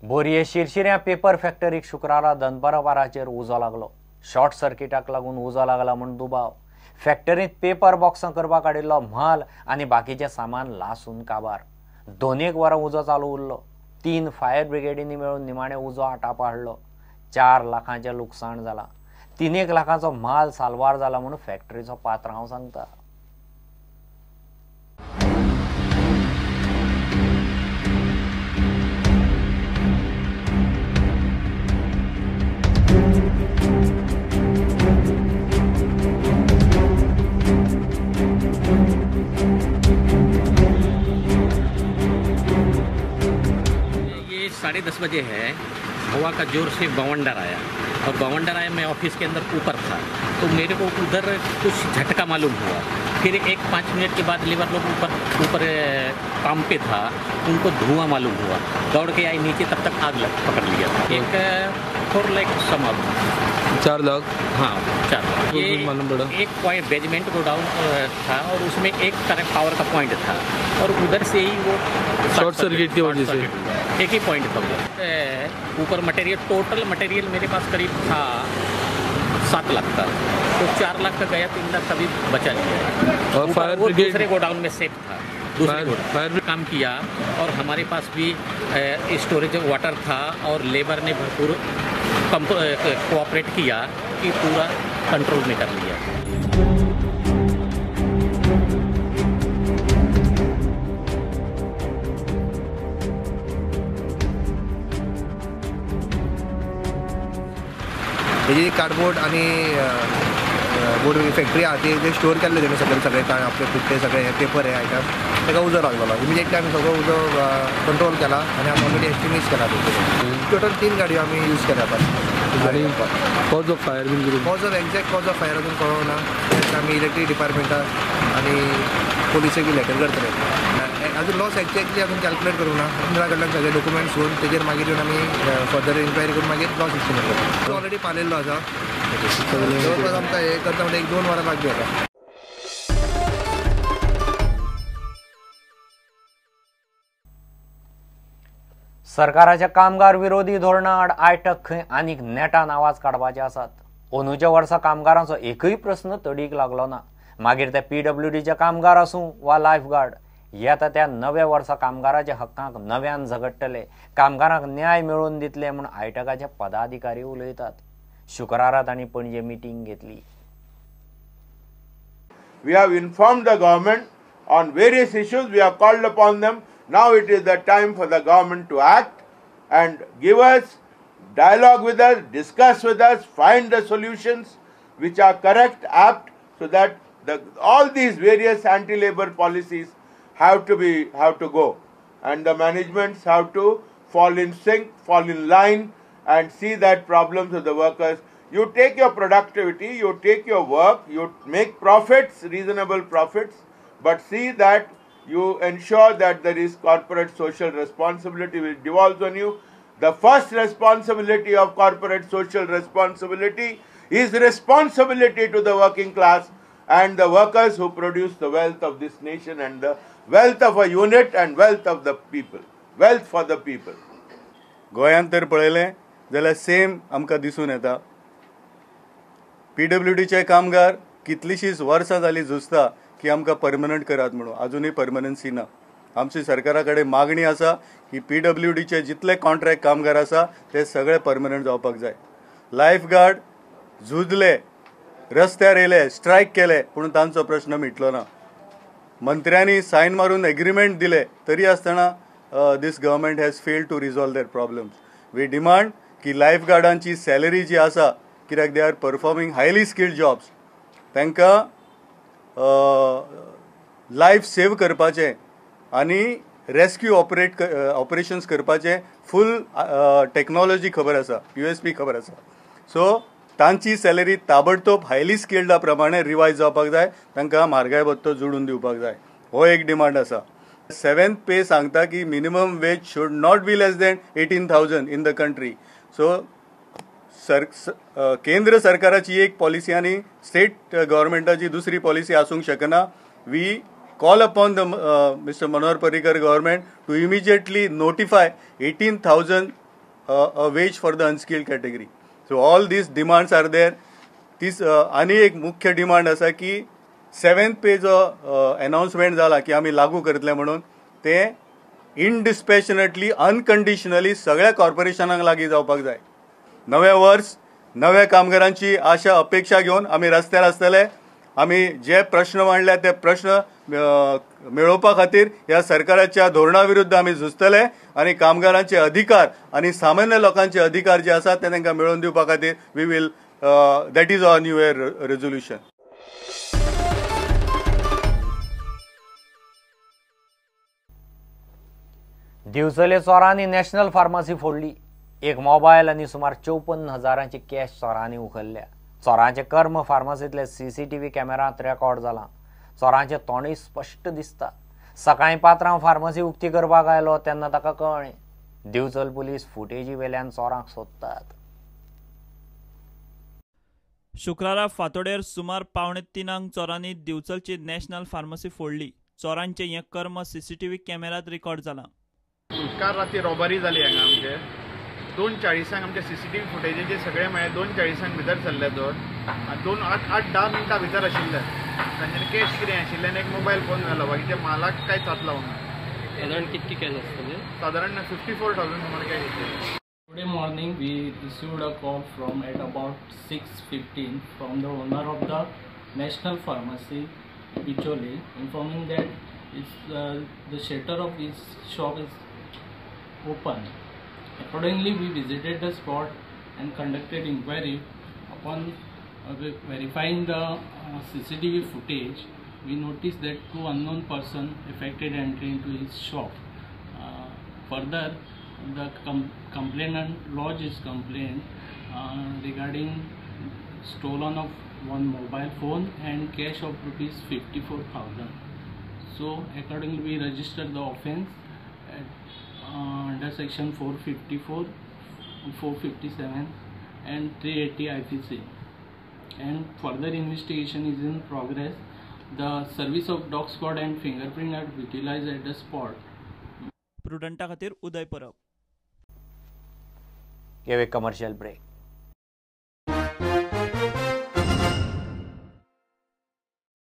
बोरये शिरशिऱ्या paper फॅक्टरीक शुक्रारा दनपारा वराचेर उजो लागलो. शॉर्ट सर्किटाक लागून उजो लागला म्हूण दुबाव. फॅक्टरींत पेपर बॉक्सां करपाक काडिल्लो म्हाल आनी बाकीचें सामान लासून काबार. 2 वरां उजो चालू उरलो. 3 फायर ब्रिगेडींनी मेळून निमाणें उजो आटापा हाडलो. 4 लाखांचें लुकसाण जालां. 3 लाखांचो म्हाल साल्वार जाला म्हूण फॅक्टरीचो पात्रांव सांगता. ये 10:30 बजे है, हवा का जोर से बवंडर आया और बवंडर आया, मैं ऑफिस के अंदर ऊपर था तो मेरे को उधर कुछ झटका मालूम हुआ। फिर एक 5 मिनट के बाद लेबर लोग ऊपर ऊपर काम पे था, उनको धुआं मालूम हुआ, दौड़ के आई नीचे, तब तक आग पकड़ लिया था। एक 4 लाख समा 4 लाख, हाँ 4 लाख। ये मालूम पड़ा। एक पॉइंट बेजमेंट गोडाउन था और उसमें एक तरफ पावर का पॉइंट था और उधर से ही वो शॉर्ट सर्किट की वजह से एक ही पॉइंट था उधर। ऊपर मटेरियल, टोटल मटेरियल मेरे पास करीब था 7 लाख का, तो 4 लाख का गया, 3 लाख कभी बचा लिया। और फायर ब्रिगेड दूसरे गोडाउन में सेफ था, दूसरे गोडाउन काम किया और हमारे पास भी स्टोरेज वाटर था और लेबर ने भरपूर कोऑपरेट किया कि पूरा कंट्रोल में कर लिया। हेजी कार्डबोर्ड आनी बोर्ड फॅक्टरी आहा ती स्टोर केल्ले तेणी सगळे सगळे आपले पुट्टे सगळे हे पेपर हे आयटम ताका उजो लागलेलो. इमिजिएटली आमी सगळो उजो कंट्रोल केला आनी आमी ऑलरेडी एस्टिमेट केला. टोटल 3 गाडयो आमी यूज केल्या. कॉज ऑफ फायर बीन cause of exact cause of fire अजून कळोंक ना. आमी इलेक्ट्रीक डिपार्टमेंटाक आनी पोलिसेक बी लेटर करतले. अजून लॉस एक्झॅक्टली अजून कॅल्क्युलेट करूंक ना. इंजिना कडल्यान सगळे डॉक्युमेंट्स घेवन तेजेर मागीर येवन आमी फर्दर इन्क्वायरी करून मागीर लॉस एस्टिमेट करता. ऑलरेडी पालेल्लो आसा, जवळपास आमकां हें करता म्हणजे 1-2 वरां लागली आतां. सरकाराच्या कामगार विरोधी धोरणा आड आयटक खंय आनीक नेटान आवाज काडपाचे आसात. अंदूच्या वर्सा कामगारांचो एकूय प्रस्न तडीक लागलो ना. मागीर ते पीडब्ल्यूडीचे कामगार आसूं वा लायफगार्ड, येता त्या नव्या वर्सा कामगाराच्या हक्कांक नव्यान झगडटले, कामगारांक न्याय मेळोवन दितले म्हूण आयटकाचे पदाधिकारी उलयतात. शुक्रारा तांणी पणजे मिटींग घेतली. We have informed the government on various issues. We have called upon them. Now it is the time for the government to act and give us, dialogue with us, discuss with us, find the solutions which are correct, apt, so that all these various anti-labor policies have to go, and the managements have to fall in sync, fall in line, and see that problems of the workers. You take your productivity, you take your work, you make profits, reasonable profits, but see that you ensure that there is corporate social responsibility which devolves on you. The first responsibility of corporate social responsibility is responsibility to the working class and the workers who produce the wealth of this nation and the wealth of a unit and wealth of the people, wealth for the people. गोंयांत तर पळयलें जाल्यार same आमकां दिसून येता. पीडब्ल्यूडीचे कामगार कितलीशींच वर्सां जालीं झुजता की आमकां परमनंट करात म्हणून, अजुनूय परमनन्सी ना. आमची सरकारा कडेन मागणी आसा की पीडब्ल्यूडीचे जितले कॉन्ट्रॅक्ट कामगार आसा ते सगळे परमनंट जावपाक जाय. लायफगार्ड झुजले, रस्त्यार येयले, स्ट्रायक केले, पूण तांचो प्रश्न मिटलो ना. मंत्र्यांनी सायन मारून एग्रीमेंट दिले तरी आसतना this government has failed to resolve their problems. We demand की लायफगार्डांची सॅलरी जी आसा, कित्याक they are performing highly skilled jobs, तांकां लायफ सेव करपाचें आनी रेस्क्यू ऑपरेशन्स करपाचें फूल टॅक्नोलॉजी खबर आसा, USP खबर आसा. सो तांची सॅलरी ताबडतोब हायली स्किल्डा प्रमाणे रिवायज जावपाक जाय, तांकां म्हारगाय भत्तो जोडून दिवपाक जाय, हो एक डिमांड आसा. 7th पे सांगता की minimum wage should not be less than 18,000 in the country. So केंद्र सरकाराची एक पॉलिसी आनी स्टेट गव्हर्मेंटाची दुसरी पॉलिसी आसूंक शकना. We call upon the Mr. Manohar Parrikar government to immediately notify 18,000 a wage for the unskilled category. So all these demands are there. तीच आनी एक मुख्य डिमांड आसा की 7th पे जो अनाउन्समेंट जाला की आमी लागू करतले म्हणून ते इनडिस्पॅशनेटली अनकंडिशनली सगळ्या कॉर्पोरेशनांक लागू जावपाक जाय. नवें वर्स नव्या कामगारांची आशा अपेक्षा घेवन आमी रस्त्यार आसतले. आमी जे प्रश्न मांडल्या ते प्रश्न मेळोवपा खातीर ह्या सरकाराच्या धोरणा विरुद्ध आमी झुजतले आनी कामगारांचे अधिकार आनी सामान्य लोकांचे अधिकार जे आसात ते तांकां मेळोवन दिवपा खातीर we will that is our new year resolution. दिवचले चोरांनी नॅशनल फार्मासी फोडली. एक मोबायल आनी सुमार 54,000 कॅश चोरांनी उखल्ल्या. चोरांचें कर्म फार्मासींतले CCTV कॅमेरांत रेकॉर्ड जालां. चोरांचें तोंडय स्पश्ट दिसता. सकाळीं पात्रांव फार्मासी उक्ती करपाक आयलो तेन्ना ताका कळ्ळें. दिवचल पुलीस फुटेजी वेल्यान चोरांक सोदतात. शुक्रारा फांतोडेर सुमार 2:45 चोरांनी दिवचलची नॅशनल फार्मसी फोडली. चोरांचें हें कर्म CCTV कॅमेरांत रेकॉर्ड जालां. काल राती रॉबरी जाली हांगा आमचे 2:40 आमच्या CCTV फुटेजीचे सगळे मेळ्ळे. 2:40 भितर सरले चोर आनी 8-10 मिनटां भितर आशिल्ले. तांच्यानी कॅश कितें आशिल्लें आनी एक मोबायल फोन व्हेलो. बाकीच्या मालाक कांयच हात लावना. सादारण कितकी कॅश आसतली? सादारण 54,000 सुमार कॅश आशिल्ली. Today morning we received a call from at about 6:15 from the owner of the National Pharmacy, Bicholi, informing that the shutter of his shop is open. Accordingly, we visited the spot and conducted inquiry. Upon verifying the CCTV footage, we noticed that two unknown persons effected entry into his shop. Further, the complainant lodged his complaint regarding stolen of one mobile phone and cash of rupees 54,000. So accordingly, we registered the offence at, under section 454, 457 and 380 IPC, and further investigation is in progress. The service of dog squad and fingerprint are utilized at the spot. प्रुडंटा खातीर उदय परब. एक commercial break.